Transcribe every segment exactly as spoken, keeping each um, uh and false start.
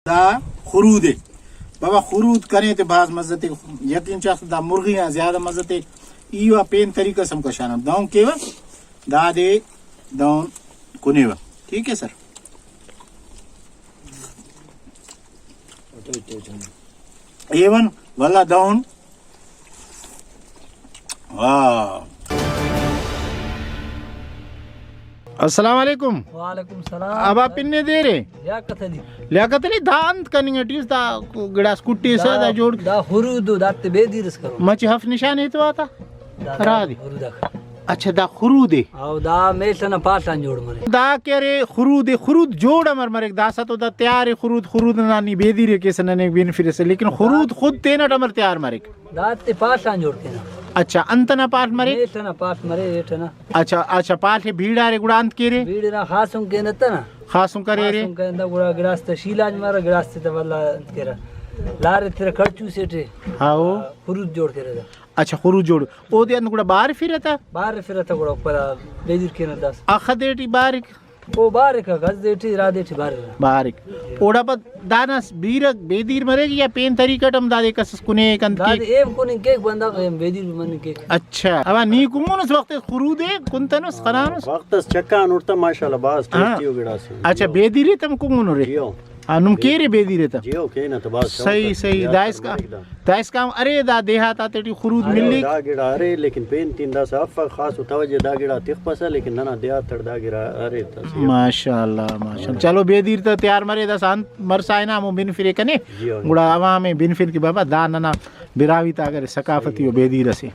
دا خرود ءِ۔ بابا، خرود کنے تے بھاز مزہ تے، یقین چاس دا مرغی آن زیادہ مزہ تے۔ ای وا پین طریقہ اس ہم کشانٹ، دہن کیوہ، دادے دہن کنیوہ۔ ٹھیک ہے سر، ایون والا دہن۔ واہ۔ السلام علیکم۔ وعلیکم السلام۔ ابا پن ءِ دیر ءِ۔ لیاقت علی۔ لیاقت علی، دا انت کننگ ٹی اس؟ دا گڑاس کٹیسہ، دا، دا جوڑ۔ دا خرود ءِ، داتے بیدیر اس کرو۔ مچہ ہفت نشان ایتو آتا؟ دا، دا ہرا دے۔ خرود آک۔ اچھا، دا خرود ءِ۔ او دا میڷ ئنا پاڷ آن جوڑ مریک۔ دا کہ ارے خرود ءِ، خرود جوڑ امر مریک؟ داسہ تو دا تیار ءِ خرود، خرود نا نی بیدیر ءِ کیسہ ننے بنفرسہ، لیکن خرود خود تینٹ امر تیار مریک؟ داتے پاڷ آن جوڑ کینہ۔ اچھا، انت ئنا پاڷ مریک؟ میڷ ئنا پاڷ مرے، ہیٹ ئنا۔ اچھا، اچھا، پاڷ ءِ بھیڑارے گڑا انت کیرے؟ بھیڑ ئنا خاسن کینہ تہ نا۔ خاسن کریرے۔ خاسن کینہ تہ گڑا گڑاس تہ شیلانج مرہ، گڑاس تہ ولدا انت کیرہ۔ لار ایترہ کڑچو سے ٹی۔ ہاؤ۔ خرود جوڑ کیرہ تہ۔ اچھا، خرود جوڑ۔ اودے انت گڑا بارفرہ تہ؟ بارفرہ تہ گڑا پدا بیدیر کینہ داسہ۔ اخہ دے ٹی بارک؟ او بارک، گز دے ٹی، ارا دے ٹی بارک۔ بارک۔ اوڑا پد دانا بیرک بیدیر مریک یا پین طریقہ ٹی ہم دادے کس اس کنے کنت دادے کیک؟ ایم کننگ کیک بندغ، ایم بیدیر بھی مننگ کیک۔ اچھا، ابا نی کنگنس وخت اس خرود ءِ، کنتنس، خنانس؟ وخت اس چکان اڑتا ماشاءاللہ، بھاز ہاں۔ ٹیسٹی ءُ گڑاس ءِ۔ اچھا، جیو۔ بیدیر ءِ تم کنگنرے؟ جیو۔ ہاں، نم کیرے بیدیر ءِ تہ؟ جیو، کینہ تہ بھاز شوق صحیح، اس۔ صحیح۔ زیادہ دائسکا، تر مریک دا۔ دائسکا ہم ارے دا دیہات آتے ٹی خرود ارے، ملیک۔ دا گڑا ارے، لیکن پین تین داسہ افک، خاص و توجہ دا گڑا تخپسہ، لیکن ننا دیہات تڑ دا گڑا ارے تہ صحیح۔ ماشاءاللہ، ماشاءاللہ۔ چلو، بیدیر تہ تیار مرے، داسہ انت مرسا ہنا ہمو بنفرے کنے۔ جی ہاں۔ گڑا عوام ئے بنفر کہ بابا دا ننا براہوئی تا اگر ثقافتی و بیدیر اسے۔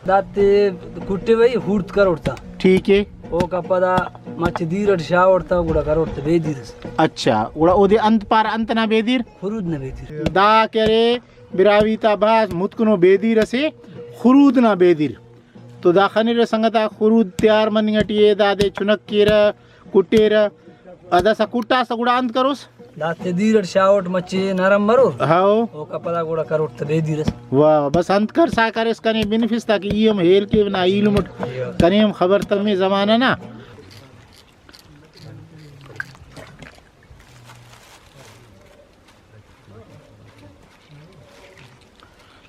داتے کٹوئی، خوڑت کروٹ تا۔ ٹھیک ہے۔ اوکا پدا مچہ دیر اٹ شاغوٹ تا، گڑا کروٹ تا بیدیر اس۔ اچھا، گڑا اودے انت پارہ، انت نا بیدیر؟ خرود نا بیدیر۔ دا کہ ارے براہوئی تا بھاز متکنو بیدیر اسے، خرود نا بیدیر۔ تو دا خنرہ سنگتاک، خرود تیار مننگ ٹی ءِ، دادے چنک کیرہ، کٹیرہ۔ آ، داسہ کٹاس تہ گڑا انت کروس؟ داسہ دیر اٹ شاغوٹ، مچے نرم مرور۔ ہاؤ۔ اوکا پدا گڑا کروٹ تہ بیدیر اس۔ واہ، بس انت کرسا کریس کنے بنفس تاکہ ای ہم ہیل کیو نا ایلم اٹ۔ کنے ہم خبر تمے زمانہ نا۔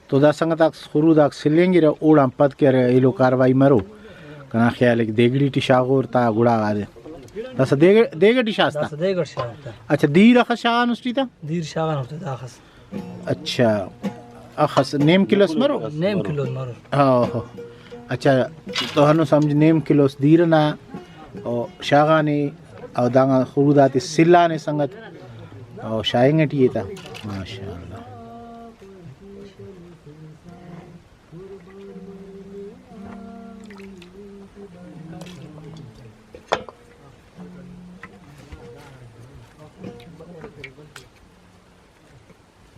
تو دا سنگتاک خروداک سلینگرہ، اوڑان پد کہ ارے ایلو کاروائی مرو۔ کنا خیال ہے کہ دیگڑی ٹی شاغور تا گڑا غادے۔ داسہ دیگ، دیگ ٹی شاغس تا؟ داسہ دیگ ٹی شاغور تا۔ اچھا، دیر اخس شاغانس ٹی تا؟ دیر شاغانس ٹی تا اخس۔ اچھا، اخس نیم کلو اس مرو؟ نیم کلو اس مرو۔ ہاں، ہاں۔ اچھا، تو ہنو سمجھ نیم کلو اس دیر نا او شاغانے او دانگا خرود آتے سلانے سنگت او شاغنگ ٹی ءِ تا۔ ماشاءاللہ۔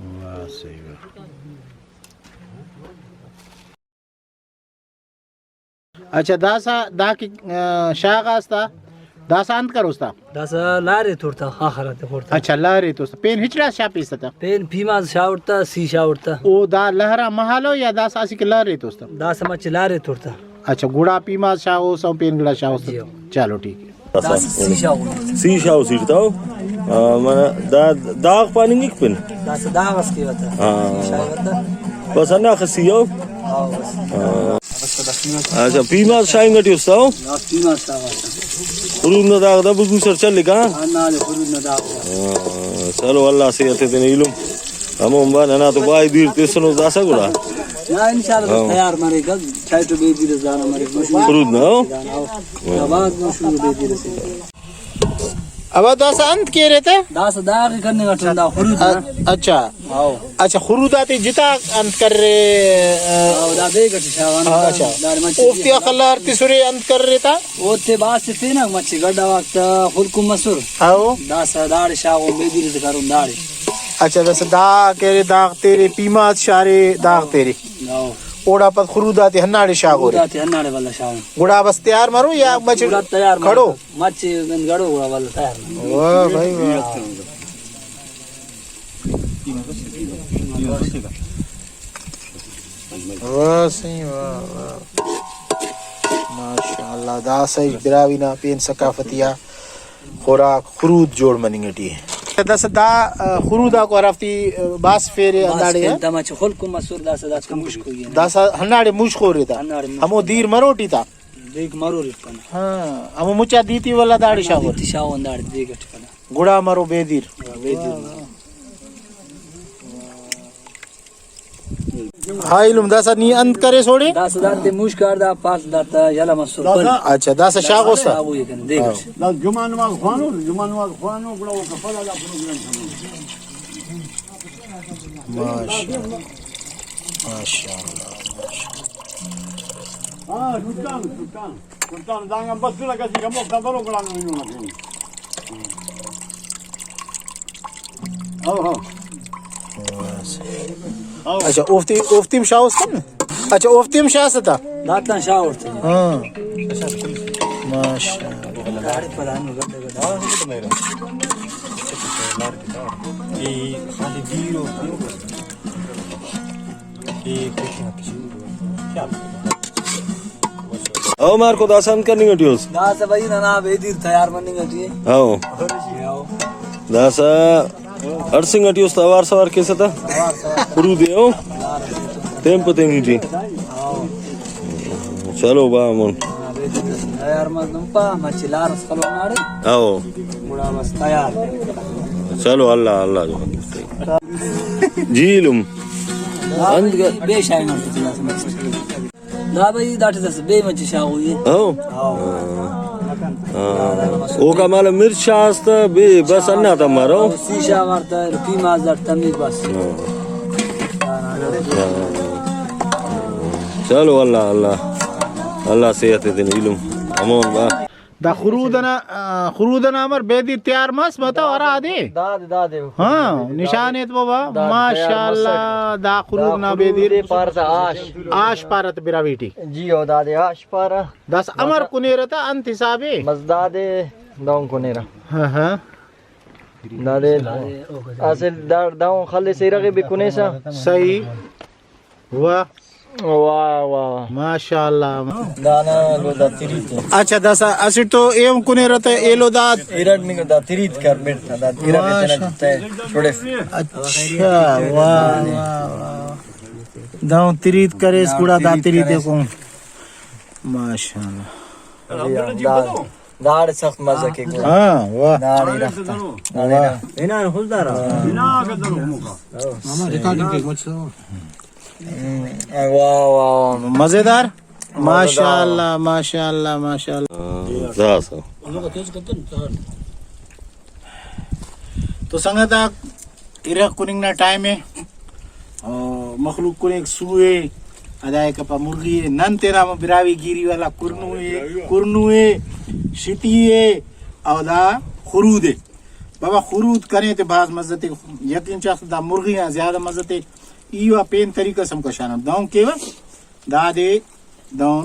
واہ، صحیح واہ۔ اچھا، داسہ دا کہ، آ، شاغاس تا، داسہ انت کروس تا؟ داسہ لار ایتور تا، آخر آتے خور تا۔ اچھا، لار ایتوس تا۔ پین ہچ ڈاس شاغپیسہ تا؟ پین پیماز شاغوٹ تا، سی شاغوٹ تا۔ او دا لہرا مہالو یا داسہ اسیکہ لار ایتوس تا؟ داسہ مچہ لار ایتور تا۔ اچھا، گڑا پیماز شاغوس او پین گڑا شاغوس تا۔ جیو۔ چلو، ٹھیک ہے۔ داسہ سی شاغوٹ۔ سی شاغوس ایڑ تا او۔ آ، من دا داغ پاننگک پن۔ داسہ داغ اس کیوہ تا۔ ہاں۔ سی شاغوٹ تا۔ بس ہندا اخس سی او۔ ہاں، بس۔ ہاں۔ اچھا، پیماز شاغنگ ٹی اُستا او؟ ہاں، پیماز شاغا تا۔ خرود نا داغ دا بگوسر چلک، ہاں؟ ہاں، نا، خرود نا داغ دا۔ ہاں، چلو، اللہ صحت تینے ایلم۔ ہمو ہم با، ننا تو بھائی دیر تسنو داسہ گڑا۔ نا، انشاءاللہ، ہاں۔ تیار مریک، ٹائٹو بے دیر زانا مریک، مشہور۔ خرود نا، ہاں؟ دانا، ہاں۔ ہاں۔ بھاز مشہور بے دیر سے۔ ابا داسہ انت کیرے تہ؟ داسہ داغ کننگ اٹ ہندا خرود نا۔ ا-، اچھا۔ ہاؤ۔ اچھا، خرود آتے جتا انت کرے، ا-، ہاؤ، دا دیگ اٹ شاغان۔ ہاں، اچھا۔ داڑے مچہ اوفتے آ خلار تسرے انت کرے تا؟ اوتے باسہ تینہ مچہ گڈا واک تا خلکم مسر۔ ہاؤ۔ داسہ داڑے شاغون بیدیر تے کرون داڑے۔ اچھا، داسہ دا کرے داغ تیرے، پیماز شارے داغ تیرے۔ ہاؤ۔ اوڑا پد خرود آتے ہنداڑے شاغورے۔ خرود آتے ہنداڑے ولدا شاغون۔ گڑا بس تیار مرو یا مچہ گڑا تیار مرو۔ کھڑو؟ مچہ گڑو گڑا ولدا تیار مرو۔ واہ بھائی واہ۔ واہ سائیں واہ، واہ۔ ماشاءاللہ، دا سائیں براہوئی نا پین ثقافتی آ خوراک خرود جوڑ مننگ ٹی ءِ۔ داسہ دا، آ، خرود آکو ہرافتے، آ، باسف ایرے باسف ہنداڑے، ایرے، آ؟ دما چہ خلکو مسر، داسہ داسکا مشک ہوئی نا۔ داسہ ہنداڑے مشک اورے تا۔ ہنداڑے مشک ہمو اورے۔ دیر مروٹی تا۔ دیک مرور افکن۔ ہاں، ہمو مچا دیتی ولا داڑے ہندا شاغور۔ دیتی شاغو ہنداڑے دیگ اٹ کنا۔ گڑا مرو بے دیر۔ ہاں، بے دیر مرو۔ ہاں ایلم، داسہ نی انت کریس اوڑے؟ داسہ داتے مشک آڑ دا پاڷ داتا یلہ مسر پن۔ اچھا، داسہ شاغوسہ؟ شاغوئی کن دیگ اٹ۔ ہاں۔ دا جمعہ نماز خوانو، جمعہ نماز خوانو، گڑا او کفر آ دا پروگرام کنو۔ ماشاءاللہ، ماشاءاللہ، ماشاءاللہ۔ ہاں، سلطان، سلطان، سلطان، دانگان بس لگا سی کمو خبرو گڑا نو انو لگا۔ ہاں، ہاں۔ بس۔ ہاں۔ اچھا، اوفتے، اوفتے ہم شاغوس کن؟ اچھا، اوفتے ہم شاغسہ تا؟ داتان شاغوٹ۔ ہاں۔ ماشاءاللہ۔ او مارکو داسہ انت کننگ ٹی اس؟ داسہ بھائی ننا بے دیر تیار مننگ ٹی۔ ہاؤ۔ ہاؤ۔ داسہ ہڑسنگ ٹی اس تا اوار سوار کیسہ تا؟ اوار سوار۔ خرود ءِ او۔ تین پہ تین ٹی۔ ہاؤ۔ چلو با مون۔ ہاں، بے دیر تیار مس نم پا، مچہ لار اس خلو ناڑے۔ ہاؤ۔ گڑا بس تیار۔ چلو اللہ، اللہ جو۔ جی ایلم۔ انت گ- بے شاغنگ ٹی اس۔ دا بھئی، داٹی داسہ بے مچہ شاغوئی ءِ۔ ہاں۔ ہاں۔ ہاں۔ اوکا مالو مرچ شاغاس تہ بے بس ہندا تمارو۔ سی شاغار تہ پیماز داٹ تمک بس۔ ہاں۔ چلو اللہ، اللہ، اللہ صحت ایتنہ ایلم۔ امون با۔ دا خرود ئنا، آ، خرود ئنا امر بیدیر تیار مس، متو ہرادے؟ دادے، دادے۔ ہاں، نشان ایت بابا۔ دادے تیار ماشاءاللہ، مسک۔ دا خرود دا نا خرود بیدیر۔ دے پارہ تا آش۔ آش پارہ تا براہوئی ٹی۔ جی او، دادے آش پارہ۔ داسہ امر کنیرہ تا انت حساب اے؟ بس دادے دہن کنیرہ۔ ہاں، ہاں۔ دادے اسل دا-، دہن خل سے ارغے بھی کنیسہ۔ صحیح۔ واہ۔ واہ، واہ، واہ۔ ماشاءاللہ۔ دانا لو دا تریت۔ اچھا، داسہ اسٹ تو اے ہم کنیرہ تہ ایلو دا۔ ارٹ نی دا تریت کر بیٹ دا۔ ارٹ ماشاء-، تینا چھوڑے۔ اچھا، واہ، واہ، واہ۔ دہن تریت کریس گڑا دا تریت تریت کریس۔ کو۔ ماشاءاللہ۔ دا-، داڑے سخت مزہ کے گڑا۔ ہاں، واہ۔ داڑے رخت۔ داڑے واہ۔ رخت۔ ہنا خضدار۔ ہنا۔ ہم، واہ، واہ، واہ۔ مزیدار۔ ماشاءاللہ، ماشاءاللہ، ماشاءاللہ۔ ہاں، داسہ۔ تو سنگت آک، ارغ کننگ نا ٹائم ءِ، او مخلوق کنیک سو ءِ، ادا ءِ کپا مرغی ءِ، نن تینا ہمو براہوئی گیری والا کرنو ءِ، کرنو ءِ، شتی ءِ، او دا خرود ءِ۔ بابا خرود کنے تے بھاز مزہ تے، یقین چاس دا مرغی آن زیادہ مزہ تے، ای وا پین طریقہ اس ہم کشانٹ دہن کیوہ، دادے دہن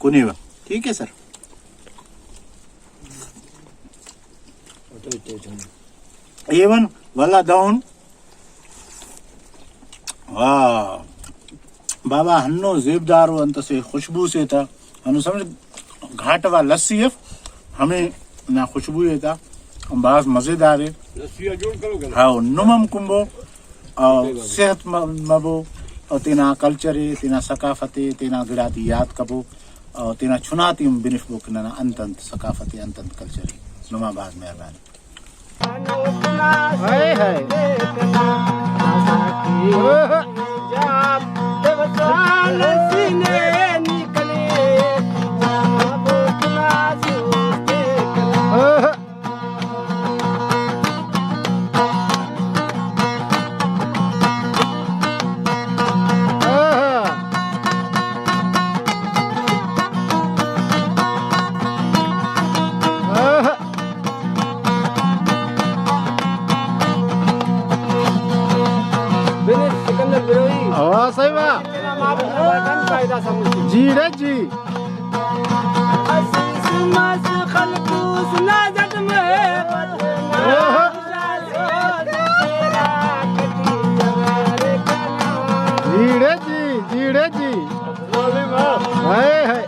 کنیوہ۔ ٹھیک ہے سر۔ ایون ولدا دہن۔ واہ۔ بابا ہنو زیبدار و انت سے خوشبو سے تا۔ ہنو سمجھ گھاٹ وا لسی اف، ہمے نا خوشبو ءِ تا، بھاز مزیدار ءِ۔ لسی آ جوڑ کرو کہ نا؟ ہاؤ، نم ہم کنبو، او صحت م-، مبو، او تینا کلچر ءِ، تینا ثقافت ءِ، تینا گڑاتے یات کبو، او تینا چناتے ہم بنفبو کہ ننا انت انت ثقافت ءِ، انت انت کلچر ءِ۔ نما بھاز مہربانی۔ ہائے ہائے۔ واہ صاحب واہ۔ جیڑہ جی۔ جیڑہ جی، جیڑہ جی۔ ہائے ہائے۔